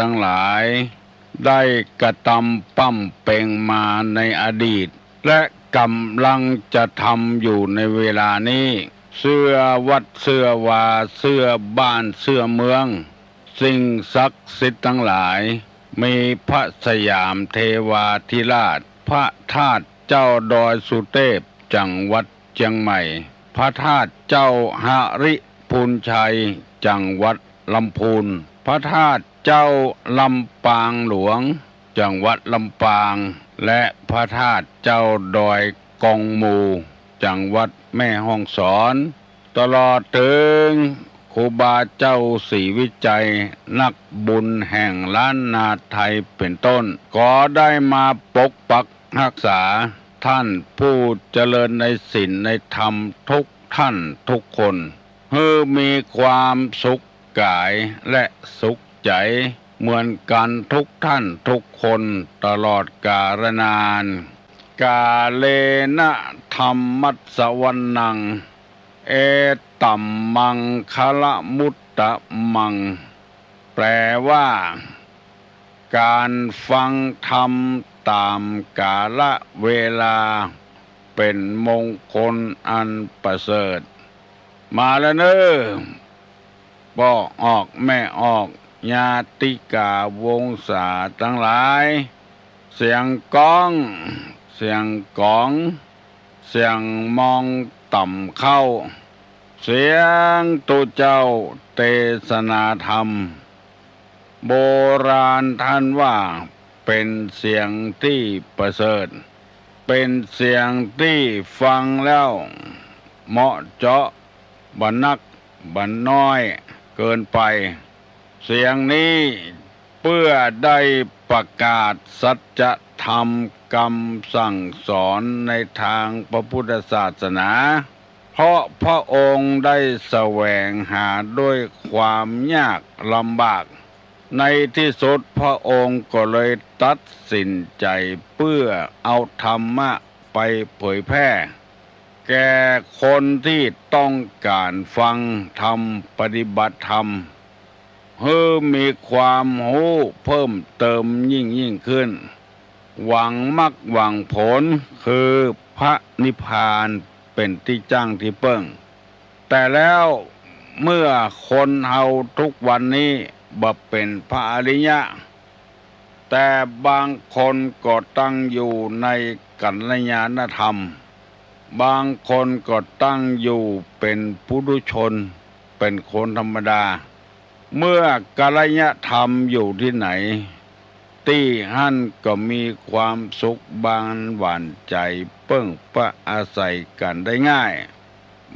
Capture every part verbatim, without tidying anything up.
ตังหลาย ได้กระตำปล้ำเป็งมาในอดีต และก่ำลังจะทำอยู่ในเวลานี้ เสื้อวัดเสื้อวา เสื้อบ้านเสื้อเมือง สิ่งศักดิ์สิทธิ์ตังหลาย มีพระสยามเทวาธิราช พระธาตุเจ้าดอยสุเทพ จังหวัดเชียงใหม่ พระธาตุเจ้าหริพูนชัย จังหวัดลำพูน พระธาตุเจ้าลำปางหลวง จังหวัดลำปาง และพระธาตุเจ้าดอยกองมู จังหวัดแม่ฮ่องสอน ตลอดเถิงครูบาเจ้าศรีวิชัย นักบุญแห่งล้านนาไทยเป๋นต้น ก็ได้มาปกปักฮักษาท่านผู้เจริญในศีลในธรรมทุกท่านทุกคน หื้อมีความสุขกายและสุขใจ๋เหมือนกั๋นทุกท่านทุกคนตลอดกาลนาน กาเลนะธัมมัสสวนัง เอตัมมังคะละมุตตะมัง แปลว่า ก๋านฟังธรรมต๋ามกาละเวลา เป๋นมงคลอันประเสริฐ มาแล้วเน่อ ป้อออกแม่ออก ญาติกาวงศาตังหลาย เสียงก๊อง เสียงก๋อง เสียงมองต่ำเข้า เสียงตุ๊เจ้าเตสนาธรรม โบราณท่านว่าเป๋นเสียงตี้ประเสริฐ เป๋นเสียงตี้ฟังแล้วเหมาะเจาะ บ่หนักบ่น้อยเกินไป เสียงนี้เปื้อได้ประกาศสัจธรรมกำสั่งสอนในตางพระพุทธศาสนา เพราะพระองค์ได้แสวงหาด้วยความยากลำบาก ในตี้สุดพระองค์ก็เลยตัดสินใจ๋เปื้อเอาธรรมะไปเผยแพร่ แก่คนตี้ต้องก๋านฟังธรรม ปฏิบัติธรรม หื้อมีความฮู้เพิ่มเติมยิ่งๆ ขึ้น หวังมรรคหวังผล คือพระนิพพานเป๋นตี้จั้งตี้เปิ้ง แต่แล้วเมื่อคนเฮาทุกวันนี้บ่เป๋นพระอริยะ แต่บางคนก็ตั้งอยู่ในกัลยาณธรรม บางคนก็ตั้งอยู่เป๋นปุถุชน เป๋นคนธรรมดา เมื่อกัลยาณธรรมอยู่ตี้ไหน ตี้หั้นก็มีความสุขบานหวานใจ๋ เปิ้งปะอาศัยกั๋นได้ง่าย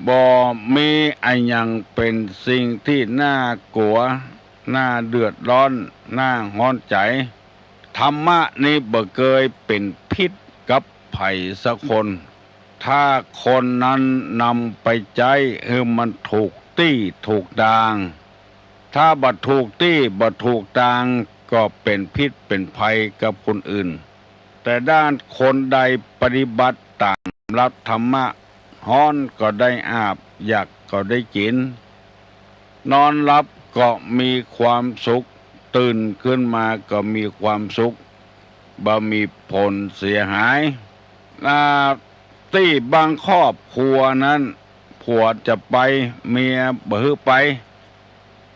บ่มีอะหยังเป๋นสิ่งตี้น่ากลัว น่าเดือดร้อน น่าฮ้อนใจ๋ ธรรมะนี้บ่เกยเป๋นพิษกับใผสักคน ถ้าคนนั้นนำไปใจ๊หื้อมันถูกตี้ถูกตาง ถ้าบ่ถูกตี้บ่ถูกตาง ก็เป๋นพิษเป๋นภัยกับคนอื่น แต่ด้านคนใดปฏิบัติต๋ามหลักธรรมะ ฮ้อนก็ได้อาบ อยากก็ได้กิ๋น นอนหลับก็มีความสุข ตื่นขึ้นมาก็มีความสุข บ่มีผลเสียหาย อ่า ตี้บางครอบครัวนั้น ผัวจะไป เมียบ่หื้อไป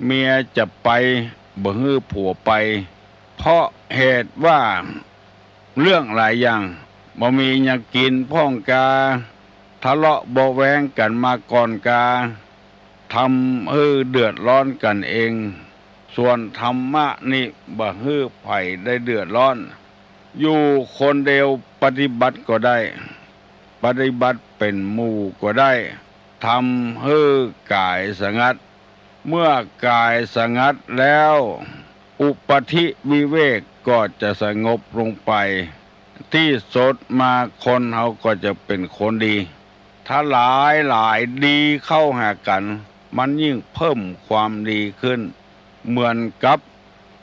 เมียจะไป บ่หื้อผัวไป เพราะเหตุว่า เรื่องหลายอย่าง บ่มีหยังกิ๋นพ่องกา ทะเลาะเบาะแว้งกั๋นมาก่อนกา ทำหื้อเดือดร้อนกั๋นเอง ส่วนธรรมะนี่บ่หื้อใผได้เดือดร้อน อยู่คนเดียวปฏิบัติก็ได้ ปฏิบัติเป๋นหมู่ก็ได้ ทำหื้อกายสงัด เมื่อกายสงัดแล้ว อุปาทิวิเวกก็จะสงบลงไป ตี้สุดมาคนเฮาก็จะเป๋นคนดี ถ้าหลายหลายดีเข้าหากั๋น มันยิ่งเพิ่มความดีขึ้น เหมือนกับ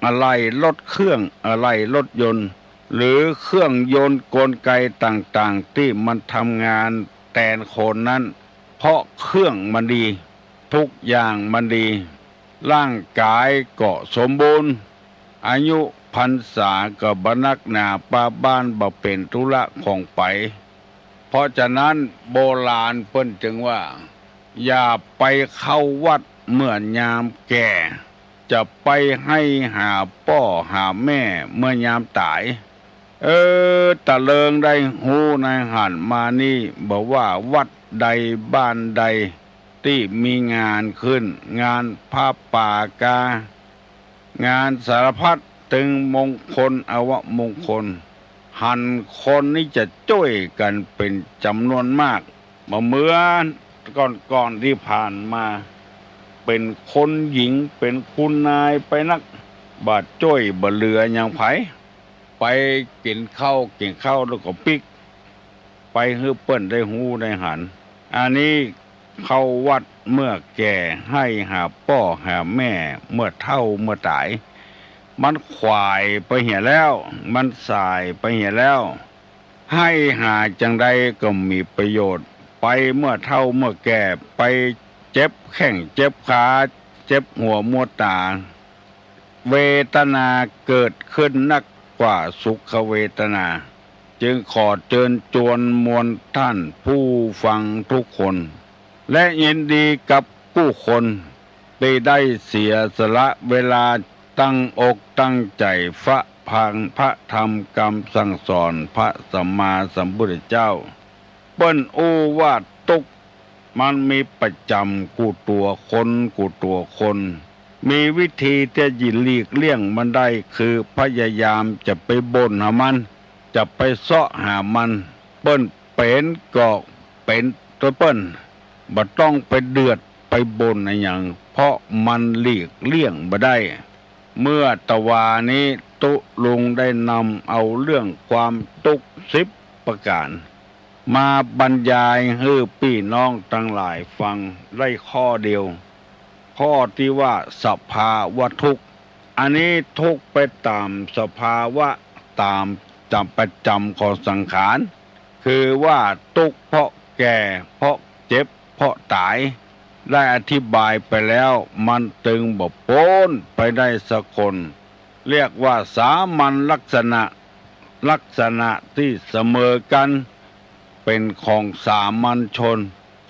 อะไหล่รถเครื่อง อะไหล่รถยนต์ หรือเครื่องยนต์กลไกต่างๆ ตี้มันทำงานแตนคนนั้น เพราะเครื่องมันดี ทุกอย่างมันดี ร่างกายก็สมบูรณ์ อายุพรรษาก็บ่นักหนา ปาบ้านบ่เป๋นธุระของใผ เพราะฉะนั้นโบราณเปิ้นจึงว่า อย่าไปเข้าวัดเมื่อยามแก่ จะไปไห้หาป้อหาแม่เมื่อยามต๋าย เออ ตะเลิงได้ฮู้ในหันมานี่ บ่ว่าวัดใดบ้านใด ตี้มีงานขึ้น งานผ้าป่ากา งานสารพัด ตึงมงคลอวมงคล หันคนนี้จะจ้วยกั๋นเป๋นจ๋ำนวนมาก บ่เหมือนก่อนๆ ตี้ผ่านมา เป๋นคนหญิง เป๋นคุณนายไปนัก บ่จ้วยบ่เหลือหยังใผ ไปกิ๋นข้าว กิ๋นข้าวแล้วก็ปิ๊ก ไปหื้อเปิ้นได้ฮู้ได้หัน อันนี้เข้าวัดเมื่อแก่ ไห้หาป้อหาแม่เมื่อเฒ่าเมื่อต๋าย มันขวายไปเหียแล้ว มันสายไปเหียแล้ว ไห้หาจังใดก็บ่มีประโยชน์ ไปเมื่อเฒ่าเมื่อแก่ ไปเจ็บแข้งเจ็บขา เจ็บหัวมัวต๋า เวทนาเกิดขึ้นนักกว่าสุขเวทนา จึงขอเจิญจวนมวลต้านผู้ฟังกู้คน และยินดีกับกู้คนตี้ได้เสียสละเวลาตั้งอกตั้งใจ๋ฟังพระธรรมกำสั่งสอนพระสัมมาสัมพุทธเจ้า เปิ้นอู้ว่าตุ๊กข์มันมีประจ๋ำกู้ตั๋วคน กู้ตั๋วคน มีวิธีตี้จะหลีกเลี่ยงมันได้ คือพยายามจะไปบ่นหามัน จะไปเซาะหามัน เปิ้นเป๋นก็เป๋นตวยเปิ้น บ่ต้องไปเดือดไปบ่นอะหยัง เพราะมันหลีกเลี่ยงบ่ได้ เมื่อตะวานี้ตุ๊ลุงได้นำเอาเรื่องความตุ๊กข์สิบประก๋าน มาบรรยายหื้อปี้น้องตังหลายฟังได้ข้อเดียว ข้อตี้ว่าสภาวะทุกข์ อันนี้ทุกข์ไปต๋ามสภาวะ ต๋าม ต๋ามประจ๋ำของสังขาร คือว่าตุ๊กข์เพราะแก่ เพราะเจ็บ เพราะต๋าย ได้อธิบายไปแล้ว มันตึงบ่ป๊นไปได้สักคน เรียกว่าสามัญลักษณะ ลักษณะตี้เสมอกั๋น เป๋นของสามัญชน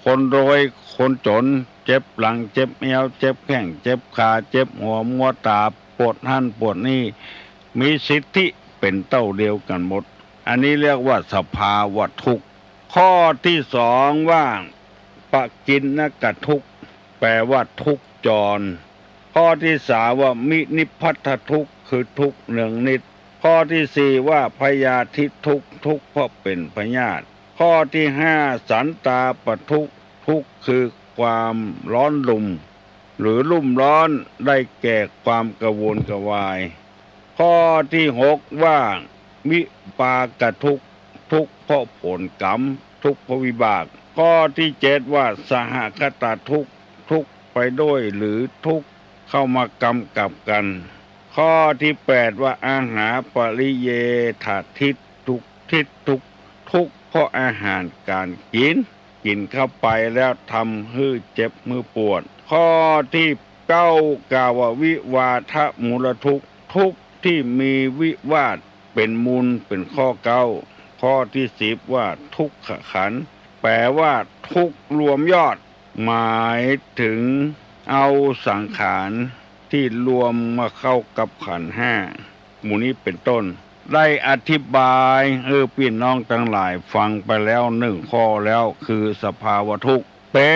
คนรวยคนจ๋น เจ็บหลังเจ็บเอว เจ็บแข้งเจ็บขา เจ็บหัวมัวต๋า ปวดหั้นปวดนี่ มีสิทธิเป๋นเต้าเดียวกั๋นหมด อันนี้เรียกว่าสภาวะทุกข์ ข้อตี้สองว่า ปกิณณกทุกข์ แปลว่าทุกข์จร ข้อตี้สามว่า วินิพพัทธทุกข์ คือทุกข์เนืองนิด ข้อตี้สี่ว่า พยาธิทุกข์ ทุกข์เพราะเป๋นพยาธิ ข้อตี้ห้า สันตาปทุกข์ ทุกข์คือความร้อนรุ่ม หรือรุ่มร้อน ได้แก่ความกระวนกระวาย ข้อตี้หกว่า วิปากทุกข์ ทุกข์เพราะผลกรรม ทุกข์เพราะวิบาก ข้อตี้เจ็ดว่า สหคตทุกข์ ทุกข์ไปด้วยหรือทุกข์เข้ามากำกับกั๋น ข้อตี้แปดว่า อาหาปริเยฏฐทิฏฐทุกข์ ทิฏฐทุกข์ ทุกข์เพราะอาหารก๋านกิ๋น กิ๋นเข้าไปแล้วทำหื้อเจ็บหื้อปวด ข้อตี้เก้ากล่าวว่า วิวาทมูลทุกข์ ทุกข์ตี้มีวิวาทเป๋นมูลเป๋นข้อเก๊า ข้อตี้สิบว่า ทุกขขันธ์ แปลว่าทุกข์รวมยอด หมายถึงเอาสังขารตี้รวมมาเข้ากับขันธ์ห้า หมู่นี้เป๋นต้น ได้อธิบายหื้อปี้น้องตังหลายฟังไปแล้วนึ่งข้อแล้ว คือสภาวะทุกข์ เป๋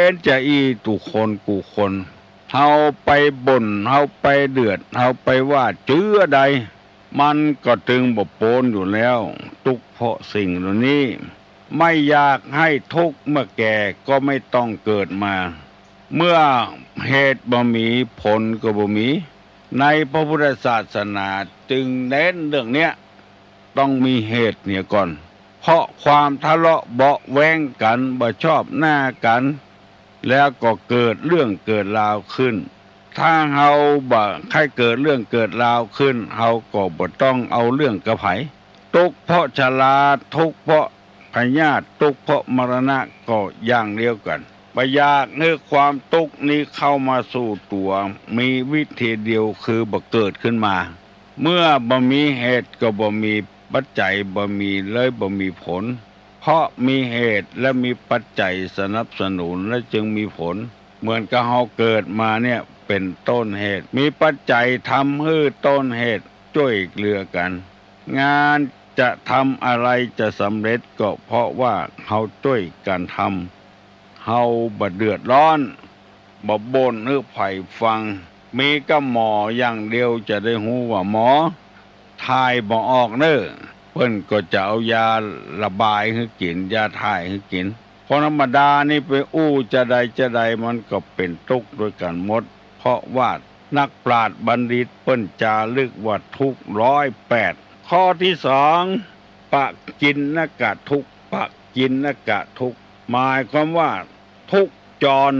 นจาอี้ตุ๊คนกู้คน เฮาไปบ่น เฮาไปเดือด เฮาไปว่าเจื้อใด มันก็ตึงบ่ป๊นอยู่แล้ว ตุ๊กข์เพราะสิ่งเหล่านี้ ไม่อยากให้ทุกข์ เมื่อแก่ก็ไม่ต้องเกิดมา เมื่อเหตุบ่มี ผลก็บ่มี ในพระพุทธศาสนาจึงเน้นเรื่องเนี้ย ต้องมีเหตุเหียก่อน เพราะความทะเลาะเบาะแว้งกั๋น บ่ชอบหน้ากั๋น แล้วก็เกิดเรื่องเกิดราวขึ้น ถ้าเฮาบ่ใค่เกิดเรื่องเกิดราวขึ้น เฮาก็บ่ต้องเอาเรื่องกับใผ ตุ๊กข์เพราะชรา ตุ๊กข์เพราะพยาธิ ตุ๊กข์เพราะมรณะก็อย่างเดียวกั๋น บ่อยากหื้อความตุ๊กข์นี้เข้ามาสู่ตั๋ว มีวิธีเดียวคือบ่เกิดขึ้นมา เมื่อบ่มีเหตุก็บ่มีปัจจัย บ่มีเลยบ่มีผล เพราะมีเหตุและมีปัจจัยสนับสนุนและจึงมีผล เหมือนกับเฮาเกิดมาเนี่ยเป็นต้นเหตุ มีปัจจัยทำหื้อต้นเหตุจ้วยเหลือกั๋น งานจะทำอะไรจะสำเร็จก็เพราะว่าเฮาจ้วยกั๋นทำ เฮาบ่เดือดร้อน บ่บ่นหื้อใผฟัง มีก้าหมออย่างเดียวจะได้ฮู้ว่าหมอ ถ่ายบ่ออกเน่อ เปิ้นก็จะเอายาระบายหื้อกิ๋น ยาถ่ายหื้อกิ๋น คนธรรมดานี่ไปอู้จาใดจาใดมันก็เป๋นตุ๊กข์ตวยกั๋นหมด เพราะว่านักปราชญ์บัณฑิตเปิ้นจารึกว่าทุกข์ร้อยแปด ข้อตี้สอง ปกิณณกทุกข์ ปกิณณกทุกข์ หมายความว่าทุกข์จร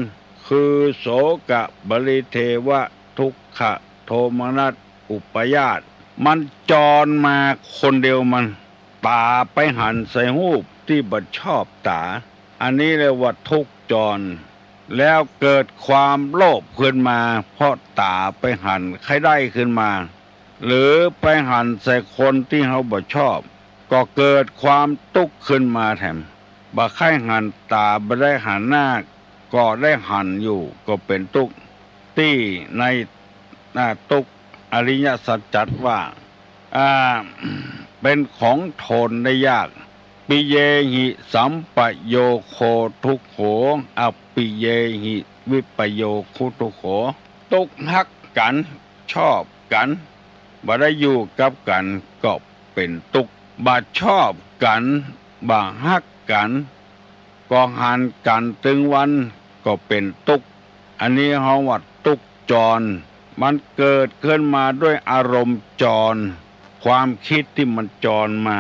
คือโสกะปริเทวะทุกขะโทมนัสอุปาทาน มันจรมาคนเดียวมัน ต๋าไปหันใส่ฮูปตี้บ่ชอบต๋า อันนี้เรียกว่าทุกข์จร แล้วเกิดความโลภขึ้นมา เพราะต๋าไปหันใค่ได้ขึ้นมา หรือไปหันใส่คนตี้เฮาบ่ชอบ ก็เกิดความตุ๊กข์ขึ้นมาแถม บ่ใค่หันต๋า บ่ได้หันหน้า ก็ได้หันอยู่ ก็เป๋นตุ๊กข์ ตี้ใน อ่า ตุ๊กข์อริยสัจจัดว่า อ่า เป๋นของทนได้ยาก ปิเยหิสัมปโยโคทุกโข อปิเยหิวิปโยคุทุกโข ตุ๊กข์ฮักกั๋น ชอบกั๋น บ่ได้อยู่กับกั๋นก็เป๋นตุ๊กข์ บ่ชอบกั๋น บ่ฮักกั๋น ก็หันกั๋นตึงวันก็เป๋นตุ๊กข์ อันนี้เฮาว่าตุ๊กข์จร มันเกิดขึ้นมาด้วยอารมณ์จร ความคิดตี้มันจรมา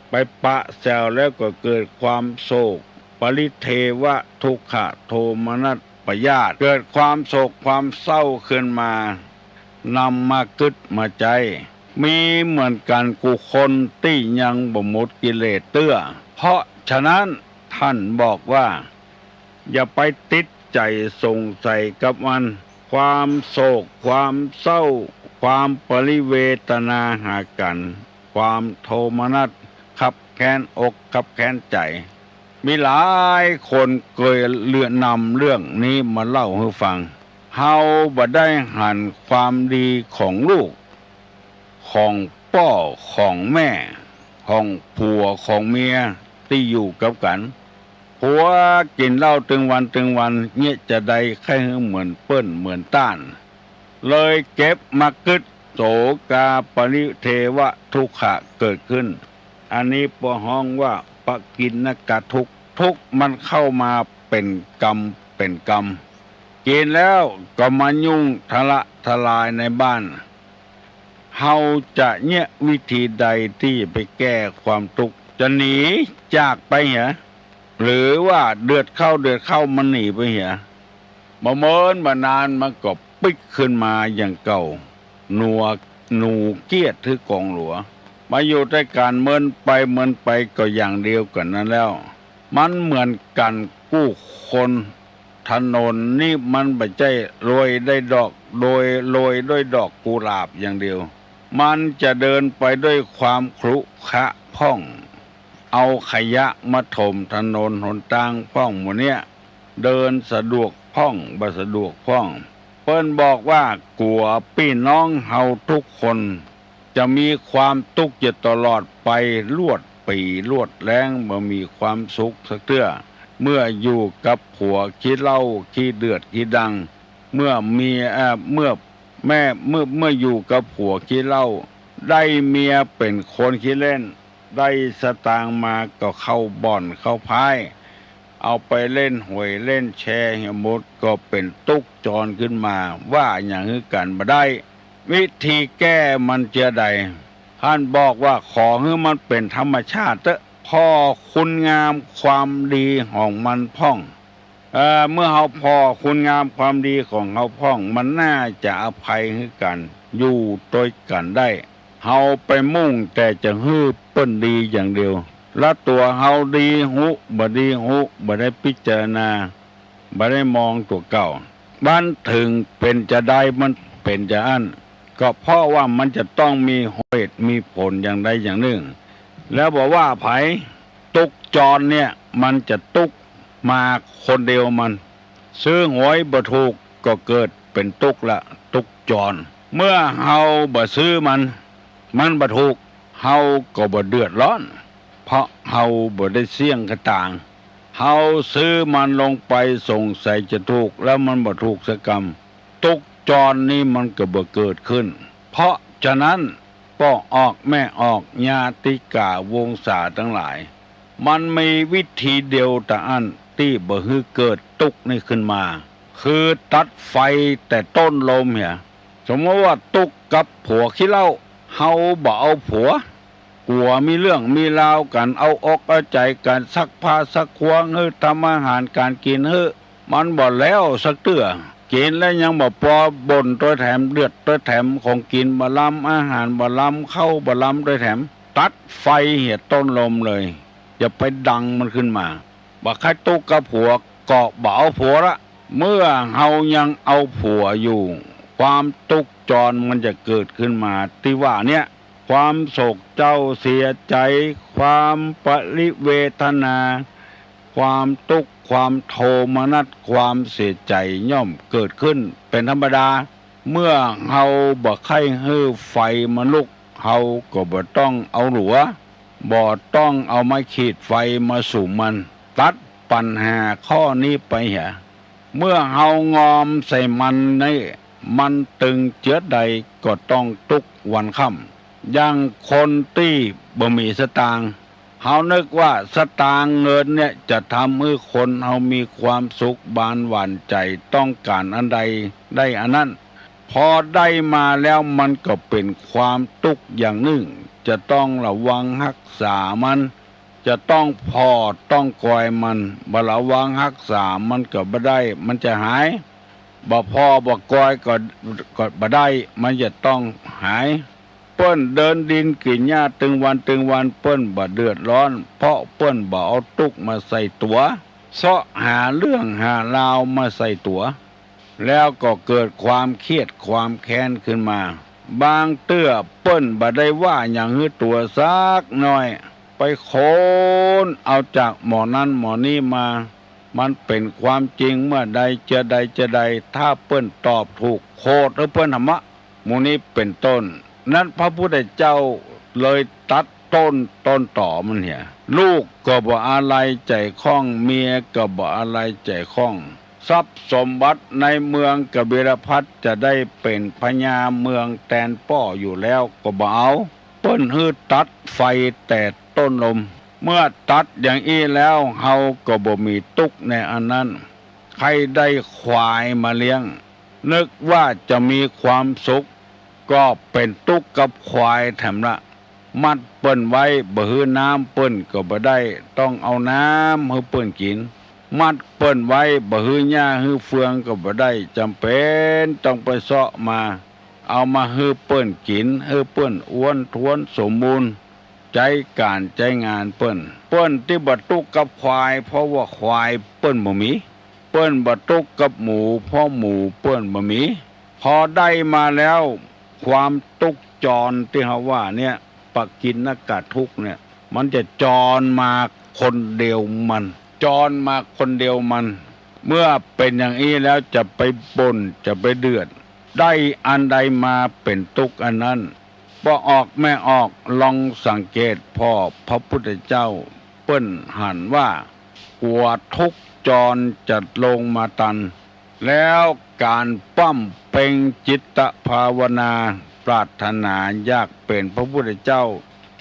ไปปะแซวแล้วก็เกิดความโศก ปริเทวะทุกขะโทมนัสอุปาทาน เกิดความโศกความเศร้าขึ้นมา นำมากึ๊ดมาใจ๊ มีเหมือนกั๋นกู้คนตี้ยังบ่หมดกิเลสเตื้อ เพราะฉะนั้นท่านบอกว่า อย่าไปติดใจ๋สงสัยกับมัน ความโศก ความเศร้า ความปริเวทนาหากั๋น ความโทมนัส คับแค้นอกคับแค้นใจ๋ มีหลายคนเกยเลื่อนนำเรื่องนี้มาเล่าหื้อฟัง เฮาบ่ได้หันความดีของลูก ของป้อ ของแม่ ของผัว ของเมียตี้อยู่กับกั๋น ผัวกิ๋นเหล้าตึงวันตึงวัน เยียะจาใดใค่หื้อเหมือนเปิ้นเหมือนต้าน เลยเก็บมากึ๊ด โสกาปริเทวะทุกขะเกิดขึ้น อันนี้เปิ้นฮ้องว่าปกิณณกทุกข์ ทุกข์มันเข้ามาเป๋นกำเป๋นกำ กิ๋นแล้วก็มายุ่งทะละทะลายในบ้าน เฮาจะเยียะวิธีใดตี้ไปแก้ความตุ๊กข์ จะหนีจากไปเหีย หรือว่าเดือดเข้าเดือดเข้ามันหนีไปเหีย บ่เมินบ่นานมันก็ปิ๊กขึ้นมาอย่างเก่า หนัว หนูเกี้ยดหื้อกองหลัว มาอยู่ตวยกั๋นเมินไปเมินไปก็อย่างเดียวกั๋นนั้นแล้ว มันเหมือนกั๋นกู้คน ถนนนี้มันบ่ใจ้โรยได้ดอก โดยโรยด้วยดอกกุหลาบอย่างเดียว มันจะเดินไปด้วยความขรุขระพ่อง เอาขยะมาถมถนนหนตางพ่องหมู่เนี้ย เดินสะดวกพ่อง บ่สะดวกพ่อง เปิ้นบอกว่ากั๋วปี้น้องเฮาทุกคน จะมีความตุ๊กข์อยู่ตลอดไป ลวดปี๋ลวดแล้ง บ่มีความสุขสักเตื้อ เมื่ออยู่กับผัวขี้เหล้าขี้เดือดขี้ดัง เมื่อเมีย เอ่อ เมื่อแม่ เมื่อ เมื่ออยู่กับผัวขี้เหล้า ได้เมียเป๋นคนขี้เล่น ได้สตางค์มาก็เข้าบ่อนเข้าไพ่ เอาไปเล่นหวยเล่นแชร์เหียหมด ก็เป๋นตุ๊กข์จรขึ้นมา ว่าหยังหื้อกั๋นบ่ได้ วิธีแก้มันจาใด ท่านบอกว่าขอหื้อมันเป๋นธรรมชาติเต๊อะ ผ่อคุณงามความดีของมันพ่อง เอ่อ เมื่อเฮาผ่อคุณงามความดีของเฮาพ่อง มันน่าจะอภัยหื้อกั๋น อยู่ตวยกั๋นได้ เฮาไปมุ่งแต่จะหื้อเปิ้นดีอย่างเดียว และตั๋วเฮาดีฮู้ บ่ดีฮู้ บ่ได้พิจารณา บ่ได้มองตั๋วเก่า บั้นเถิงเป๋นจาใดมันเป๋นจาอั้น ก็เพราะว่ามันจะต้องมีเหตุมีผลอย่างใดอย่างนึ่ง แล้วบ่ว่าใผ ตุ๊กข์จรเนี่ยมันจะตุ๊กข์มาคนเดียวมัน ซื้อหวยบ่ถูกก็เกิดเป๋นตุ๊กข์ละ ตุ๊กข์จร เมื่อเฮาบ่ซื้อมัน มันบ่ถูก เฮาก็บ่เดือดร้อน เพราะเฮาบ่ได้เสี้ยงกะตาง เฮาซื้อมันลงไปสงสัยจะถูก แล้วมันบ่ถูกสักกำ ตุ๊กข์จรนี้มันก็บ่เกิดขึ้น เพราะฉะนั้น ป้อออกแม่ออก ญาติกาวงศาตังหลาย มันมีวิธีเดียวเต้าอั้นตี้บ่หื้อเกิดตุ๊กข์นี้ขึ้นมา คือตัดไฟแต่ต้นลมเหีย สมมติว่าตุ๊กข์กับผัวขี้เหล้า เฮาบ่เอาผัว กั๋วมีเรื่องมีราวกั๋น เอาอกเอาใจ๋กั๋น ซักผ้าซักครัวหื้อ ทำอาหารก๋านกิ๋นหื้อ มันบ่แล้วสักเตื้อ กิ๋นแล้วยังบ่ปอ บ่นตวยแถม เดือดตวยแถม ของกิ๋นบ่ลำ อาหารบ่ลำ ข้าวบ่ลำตวยแถม ตัดไฟเหียต้นลมเลย อย่าไปดังมันขึ้นมา บ่ใค่ตุ๊กข์กับผัว ก็บ่เอาผัวละ เมื่อเฮายังเอาผัวอยู่ ความตุ๊กข์จรมันจะเกิดขึ้นมาตี้ว่าเนี่ย ความโศกเศร้าเสียใจ๋ ความปริเวทนา ความตุ๊กข์ ความโทมนัส ความเสียใจ๋ย่อมเกิดขึ้นเป๋นธรรมดา เมื่อเฮาบ่ใค่หื้อไฟมันลุก เฮาก็บ่ต้องเอาหลัว บ่ต้องเอาไม้ขีดไฟมาสุมมัน ตัดปัญหาข้อนี้ไปเหีย เมื่อเฮางอมใส่มันนี้ มันตึงเจื๊อใดก็ต้องตุ๊กข์วันค่ำ อย่างคนตี้บ่มีสตางค์ เฮานึกว่าสตางค์เงินเนี่ยจะทำหื้อคนเฮามีความสุขบานหวานใจ๋ ต้องก๋านอันใดได้อันนั้น พอได้มาแล้วมันก็เป๋นความตุ๊กข์อย่างนึ่ง จะต้องระวังฮักษามัน จะต้องผ่อต้องกอยมัน บ่ระวังฮักษามันก็บ่ได้ มันจะหาย บ่ผ่อบ่กอยก็ ก็บ่ได้ มันจะต้องหาย เปิ้นเดินดินกิ๋นหญ้าตึงวันตึงวัน เปิ้นบ่เดือดร้อน เพราะเปิ้นบ่เอาตุ๊กข์มาใส่ตั๋ว เซาะหาเรื่องหาราวมาใส่ตั๋ว แล้วก็เกิดความเครียดความแค้นขึ้นมา บางเตื้อเปิ้นบ่ได้ว่าหยังหื้อตั๋วสักหน้อย ไปค้นเอาจากหมอนั้นหมอนี้มา มันเป๋นความจริงเมื่อใดเจื้อใดเจื้อใด ถ้าเปิ้นตอบถูก โขดหื้อเปิ้นหำอะ หมู่นี้เป๋นต้น นั้นพระพุทธเจ้าเลยตัดต้น ต้นตอมันเหีย ลูกก็บ่อาลัยใจ๋ข้อง เมียก็บ่อาลัยใจ๋ข้อง ทรัพย์สมบัติในเมืองกบิลพัสดุ์จะได้เป๋นพญาเมืองแตนป้ออยู่แล้วก็บ่เอา เปิ้นหื้อตัดไฟแต่ต้นลม เมื่อตัดอย่างอี้แล้ว เฮาก็บ่มีตุ๊กข์ในอันนั้น ใค่ได้ควายมาเลี้ยง นึกว่าจะมีความสุข ก็เป๋นตุ๊กข์กับควายแถมละ มัดเปิ้นไว้บ่หื้อน้ำเปิ้นก็บ่ได้ ต้องเอาน้ำหื้อเปิ้นกิ๋น มัดเปิ้นไว้บ่หื้อหญ้าหื้อเฟืองก็บ่ได้ จ๋ำเป๋นต้องไปเซาะมา เอามาหื้อเปิ้นกิ๋น หื้อเปิ้นอ้วนท้วนสมบูรณ์ ใจ๊ก๋านใจ๊งานเปิ้น เปิ้นตี้บ่ตุ๊กข์กับควาย เพราะว่าควายเปิ้นบ่มี เปิ้นบ่ตุ๊กข์กับหมู เพราะหมูเปิ้นบ่มี พอได้มาแล้ว ความตุ๊กข์จรตี้เฮาว่าเนี่ย ปกิณณกทุกข์เนี่ย มันจะจรมาคนเดียวมัน จรมาคนเดียวมัน เมื่อเป๋นอย่างอี้แล้วจะไปบ่น จะไปเดือด ได้อันใดมาเป๋นตุ๊กข์อันนั้น ป้อออกแม่ออก ลองสังเกตผ่อพระพุทธเจ้า เปิ้นหันว่า กั๋วทุกข์จรจะลงมาตัน แล้วก๋านบำเพ็งจิตภาวนา ปรารถนาอยากเป๋นพระพุทธเจ้า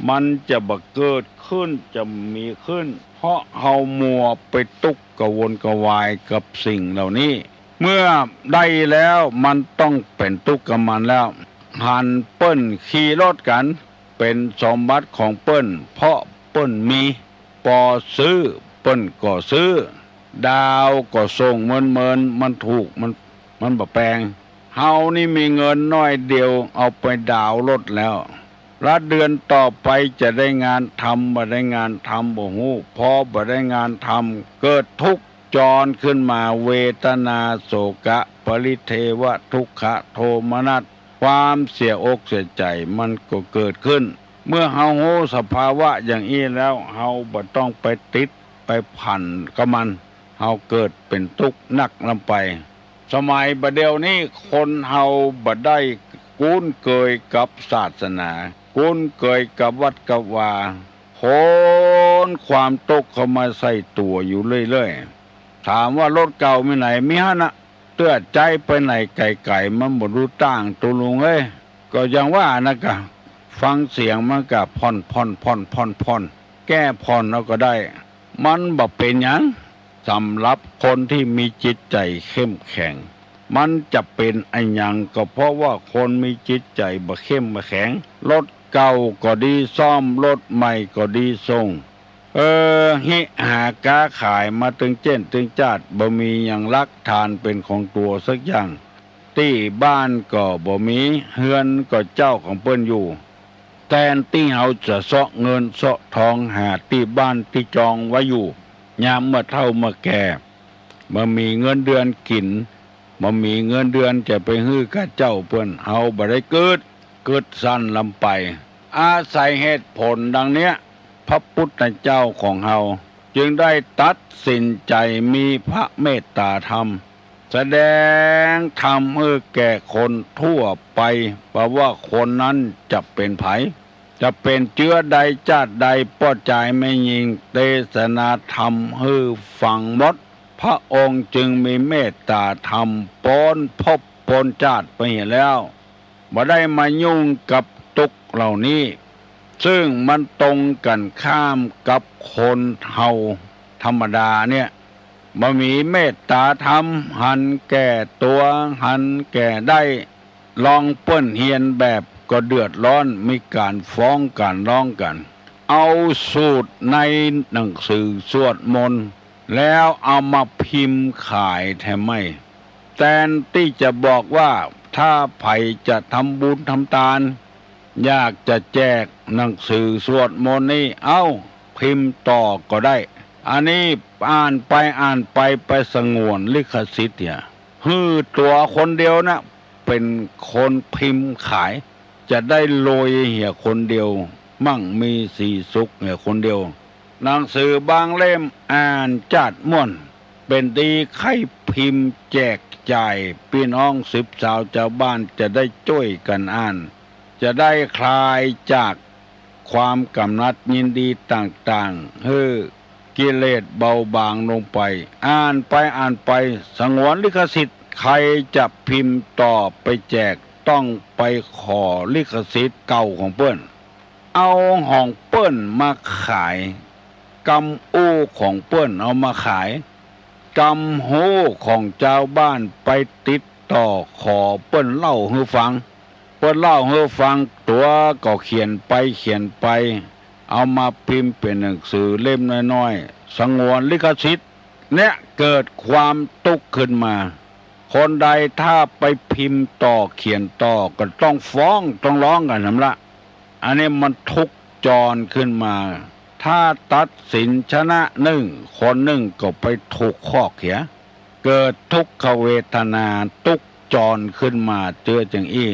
มันจะบ่เกิดขึ้น จะบ่มีขึ้น เพราะเฮามัวไปตุ๊กข์กระวนกระวายกับสิ่งเหล่านี้ เมื่อได้แล้วมันต้องเป๋นตุ๊กข์กับมันแล้ว หันเปิ้นขี่รถกั๋น เป๋นสมบัติของเปิ้น เพราะเปิ้นมี ปอซื้อเปิ้นก็ซื้อ ดาวก็ส่งเมินๆ มันถูก มัน มันบ่แปง เฮานี่มีเงินน้อยเดียวเอาไปดาวน์รถแล้ว ละเดือนต่อไปจะได้งานทำ บ่ได้งานทำบ่ฮู้ พอบ่ได้งานทำเกิดทุกข์ จรขึ้นมา เวทนา โศกะ ปริเทวะ ทุกขะ โทมนัส ความเสียอกเสียใจ๋มันก็เกิดขึ้น เมื่อเฮาฮู้สภาวะอย่างอี้แล้ว เฮาบ่ต้องไปติดไปพันกับมัน เฮาเกิดเป๋นตุ๊กข์นักล้ำไป สมัยบ่าเดี่ยวนี้คนเฮาบ่ได้คุ้นเกยกับศาสนา คุ้นเกยกับวัดกับวา ขนความตุ๊กข์เข้ามาใส่ตั๋วอยู่เรื่อยๆ ถามว่ารถเก่ามีไหน มีหั้นนะ เตื้อใจ๊ไปไหนไก๋ๆ มันบ่ดูต่าง ตุ๊ลุงเอ้ย ก็อย่างว่านะกะ ฟังเสียงมันกะผ่อนผ่อนผ่อนผ่อนผ่อน แก้ผ่อนเอาก็ได้ มันบ่เป๋นหยัง สำหรับคนตี้มีจิตใจ๋เข้มแข็ง มันจะเป๋นอะหยังก็เพราะว่าคนมีจิตใจ๋บ่เข้มบ่แข็ง รถเก่าก็ดีซ่อม รถใหม่ก็ดีส่ง เออ ฮิหาก๊าขายมาตึงเจ๊นตึงจ๊าด บ่มีหยังรักฐานเป๋นของตั๋วสักอย่าง ตี้บ้านก็บ่มี เฮือนก็เจ้าของเปิ้นอยู่ แตนตี้เฮาจะเซาะเงินเซาะทองหาตี้บ้านตี้จองไว้อยู่ ยามเมื่อเฒ่าเมื่อแก่ บ่มีเงินเดือนกิ๋น บ่มีเงินเดือนจะไปหื้อกับเจ้าเปิ้น เฮาบ่ได้กึ๊ด กึ๊ดสั้นล้ำไป อาศัยเหตุผลดังเนี้ย พระพุทธเจ้าของเฮาจึงได้ตัดสินใจ๋มีพระเมตตาธรรม แสดงธรรมหื้อแก่คนทั่วไป บ่ว่าคนนั้นจะเป๋นใผ จะเป๋นเจื๊อใดจ๊าดใด ป้อจายแม่ญิง เตสนาธรรมหื้อฟังหมด พระองค์จึงมีเมตตาธรรมป๊นภพป๊นจ๊าดไปเหียแล้ว บ่ได้มายุ่งกับตุ๊กข์เหล่านี้ ซึ่งมันตรงกั๋นข้ามกับคนเฮาธรรมดาเนี่ย บ่มีเมตตาธรรม หันแก่ตั๋ว หันแก่ได้ ลองเปิ้นเฮียนแบบก็เดือดร้อน มีก๋านฟ้องก๋านร้องกั๋น เอาสูตรในหนังสือสวดมนต์ แล้วเอามาพิมพ์ขายแทมไม แตนตี้จะบอกว่า ถ้าใผจะทำบุญทำตาน อยากจะแจกหนังสือสวดมนต์นี่ เอ้า พิมพ์ต่อก็ได้ อันนี้อ่านไปอ่านไป ไปสงวนลิขสิทธิ์เหีย หื้อตั๋วคนเดียวนะ เป๋นคนพิมพ์ขาย จะได้รวยเหียคนเดียว มั่งมีสีสุขเหียคนเดียว หนังสือบางเล่มอ่านจ๊าดม่วน เป๋นดีใค่พิมพ์แจกจ่ายปี้น้องสิบสาวจาวบ้าน จะได้จ้วยกั๋นอ่าน จะได้คลายจากความกำหนัดยินดีต่างๆ หื้อกิเลสเบาบางลงไป อ่านไปอ่านไป สงวนลิขสิทธิ์ ใผจะพิมพ์ต่อไปแจก ต้องไปขอลิขสิทธิ์เก่าของเปิ้น เอาของเปิ้นมาขาย กำอู้ของเปิ้นเอามาขาย กำฮู้ของจาวบ้านไปติดต่อขอเปิ้นเล่าหื้อฟัง เปิ้นเล่าหื้อฟัง ตั๋วก็เขียนไปเขียนไป เอามาพิมพ์เป๋นหนังสือเล่มน้อยๆ สงวนลิขสิทธิ์ เนี่ยเกิดความตุ๊กข์ขึ้นมา คนใดถ้าไปพิมพ์ต่อเขียนต่อก็ต้องฟ้องต้องร้องกั๋นแหมละ อันนี้มันทุกข์จรขึ้นมา ถ้าตัดสินชนะนึ่ง คนนึ่งก็ไปถูกคอกเหีย เกิดทุกขเวทนาตุ๊กข์จรขึ้นมาเจื้อจังอี้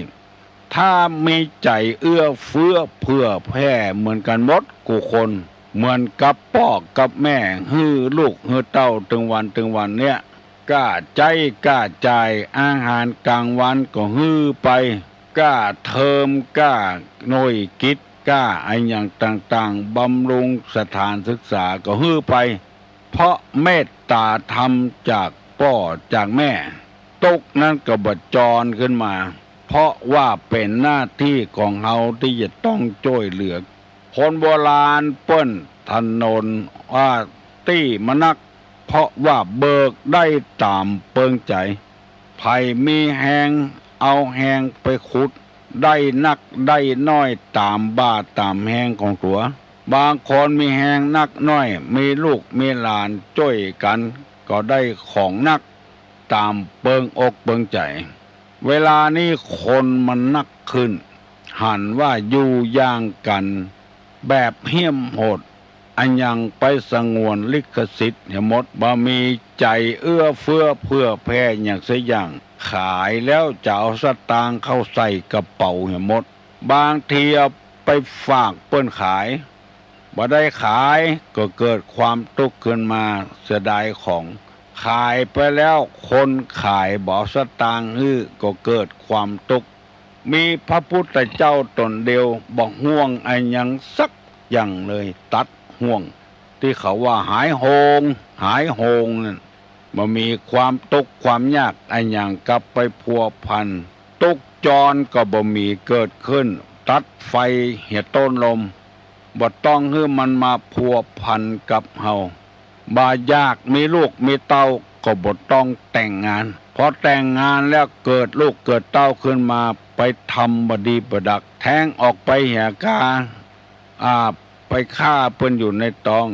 ถ้ามีใจ๋เอื้อเฟื้อเผื่อแผ่เหมือนกั๋นหมดกู้คน เหมือนกับป้อกับแม่หื้อลูกหื้อเต้าตึงวันตึงวันเนี่ย ก้าใจ๊ก้าจ่าย อาหารก๋างวันก็หื้อไป ก้าเทอม ก้าหน่วยกิจ ก้าอะหยังต่างๆ บำรุงสถานศึกษาก็หื้อไป เพราะเมตตาธรรมจากป้อจากแม่ ตุ๊กข์นั้นก็บ่จรขึ้นมา เพราะว่าเป๋นหน้าตี้ของเฮาตี้จะต้องจ้วยเหลือ คนโบราณเปิ้นถนนว่าตี้มะนัก เพราะว่าเบิกได้ต๋ามเปิงใจ๋ ใผมีแฮงเอาแฮงไปขุด ได้นักได้น้อยต๋ามบ่าต๋ามแฮงของตั๋ว บางคนมีแฮงนักน้อย มีลูกมีหลานจ้วยกั๋น ก็ได้ของนัก ต๋ามเปิงอกเปิงใจ๋ เวลานี้คนมันนักขึ้น หันว่าอยู่อย่างกั๋นแบบเหี้ยมโหด อะหยังไปสงวนลิขสิทธิ์เหียหมด บ่มีใจ๋เอื้อเฟื้อเผื่อแผ่หยังสักอย่าง ขายแล้วจะเอาสตางค์เข้าใส่กระเป๋าเหียหมด บางทีเอาไปฝากเปิ้นขาย บ่ได้ขายก็เกิดความตุ๊กข์ขึ้นมา เสียดายของ ขายไปแล้วคนขายบ่เอาสตางค์หื้อก็เกิดความตุ๊กข์ มีพระพุทธเจ้าต๋นเดียวบ่ห่วงอะหยังสักอย่างเลย ตัดห่วง ตี้เขาว่าหายโฮง หายโฮงนั่น บ่มีความตุ๊กข์ความยากอะหยังกลับไปพัวพัน ตุ๊กข์จรก็บ่มีเกิดขึ้น ตัดไฟเหียต้นลม บ่ต้องหื้อมันมาพัวพันกับเฮา บ่อยากมีลูกมีเต้าก็บ่ต้องแต่งงาน พอแต่งงานแล้วเกิดลูกเกิดเต้าขึ้นมา ไปทำบ่ดีบ่ดัก แท้งออกไปเหียกา อ่า ไปฆ่าเปิ้นอยู่ในต๊อง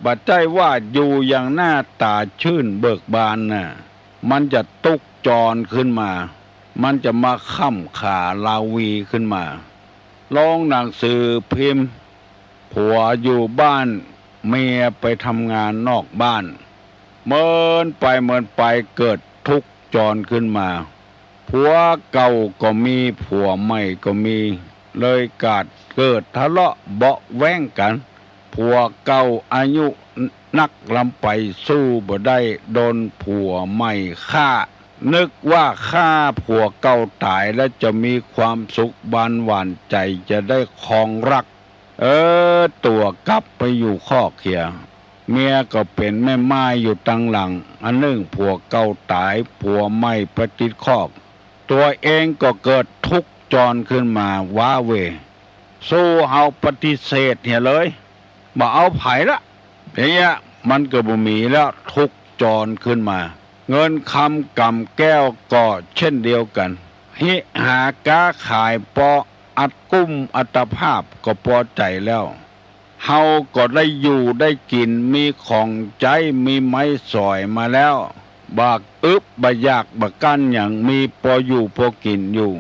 บ่ใจ้ว่าอยู่อย่างหน้าต๋าชื่นเบิกบานน่ะ มันจะตุ๊กข์จรขึ้นมา มันจะมาค่ำขาราวีขึ้นมา ลงหนังสือพิมพ์ ผัวอยู่บ้าน เมียไปทำงานนอกบ้าน เมินไปเมินไปเกิดตุ๊กข์จรขึ้นมา ผัวเก่าก็มี ผัวใหม่ก็มี เลยกาดเกิดทะเลาะเบาะแว้งกั๋น ผัวเก่าอายุนักล้ำไป สู้บ่ได้ โดนผัวใหม่ฆ่า นึกว่าฆ่าผัวเก่าต๋ายแล้วจะมีความสุขบานหวานใจ๋ จะได้ครองรัก เออ ตั๋วกลับไปอยู่คอกเหีย เมียก็เป๋นแม่ม่ายอยู่ตังหลัง อันนึ่งผัวเก่าต๋าย ผัวใหม่ไปติดคอก ตั๋วเองก็เกิดตุ๊กข์จรขึ้นมา ว้าเหว่ สู้เฮาปฏิเสธเหียเลย บ่เอาใผละ ทีเนี้ยมันก็บ่มีแล้ว ตุ๊กข์จรขึ้นมา เงินคำก๋ำแก้วก็เช่นเดียวกั๋น ฮิหาก๊าขายปออัดกุ้มอัตภาพก็ปอใจ๋แล้ว เฮาก็ได้อยู่ได้กิ๋น มีของใจ๊ มีไม้สอยมาแล้ว บ่าอึดบ่อยากบ่กลั้นหยัง มีปออยู่ปอกิ๋นอยู่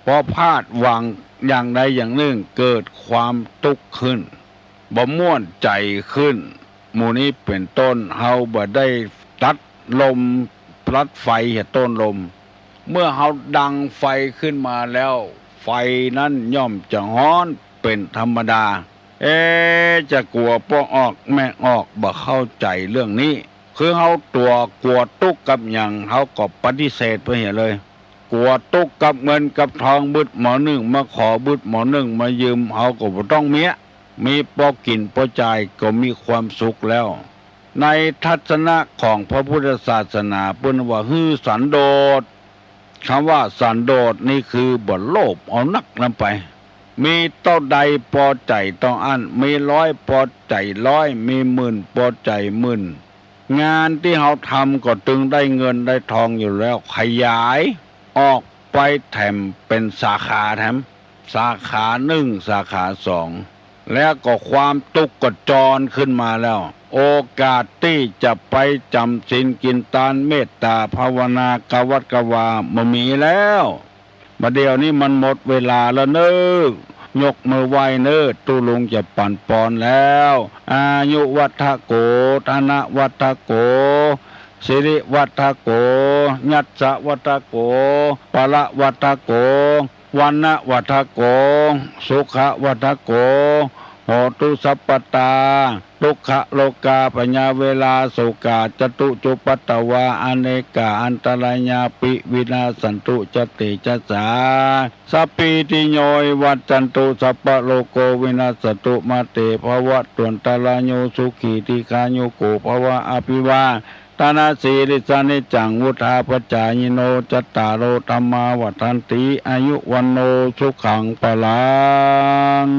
ปอพลาดหวังอย่างใดอย่างนึ่ง เกิดความตุ๊กข์ขึ้น บ่ม่วนใจ๋ขึ้น หมู่นี้เป๋นต้น เฮาบ่ได้ตัดลม ตัดไฟเหียต้นลม เมื่อเฮาดังไฟขึ้นมาแล้ว ไฟนั้นย่อมจะฮ้อนเป๋นธรรมดา เอ๊ะ จะกั๋วป้อออกแม่ออก บ่เข้าใจ๋เรื่องนี้ คือเฮาตั๋วกั๋วตุ๊กข์กับหยัง เฮาก็ปฏิเสธไปเหียเลย กั๋วตุ๊กข์กับเงินกับทอง บึดหมอนึ่งมาขอ บึดหมอนึ่งมายืม เฮาก็บ่ต้องเมีย มีปอกิ๋นปอจ่ายก็มีความสุขแล้ว ในทัศนะของพระพุทธศาสนา เปิ้นว่าหื้อสันโดษ กำว่าสันโดษนี่คือบ่โลภเอานักล้ำไป มีเต้าใดปอใจ๋เต้าอั้น มีร้อยปอใจ๋ร้อย มีหมื่นปอใจ๋หมื่น งานตี้เฮาทำก็ตึงได้เงินได้ทองอยู่แล้ว ขยายออกไปแถมเป๋นสาขาแถม สาขานึ่ง สาขาสอง แล้วก็ความตุ๊กข์ก็จรขึ้นมาแล้ว โอกาสตี้จะไปจ๋ำศีลกิ๋นตาน เมตต๋าภาวนา กระวัดกระวา บ่มีแล้ว บ่าเดี่ยวนี้มันหมดเวลาแล้วเน้อ ยกมือไหว้เน้อ ตุ๊ลุงจะปั๋นปอนแล้ว อายุวัฑฒะโข ธนวัฑฒะโข สิริวัฑฒะโข ยัสสะวัฑฒะโข พละวัฑฒะโข วรรณวัฑฒะโข สุขวัฑฒะโข โหตุสัพพะตา ทุกขะโรคาพยาเวราโสกา จตุจุปัตตวา อเนกาอันตรายาปิ วินาสสันตุ จะเตจะสา สัพพีติโย วิวัชชันตุ สัพพะโรโค วินัสสันตุ มาเต ภะวัตวันตะราโย สุขี ทีฆายุโก ภะวะ อภิวาทะนะสีลิสสะ นิจจัง วุฑฒาปะจายิโน จัตตาโร ธัมมา วัฑฒันติ อายุ วัณโณ สุขัง พะลัง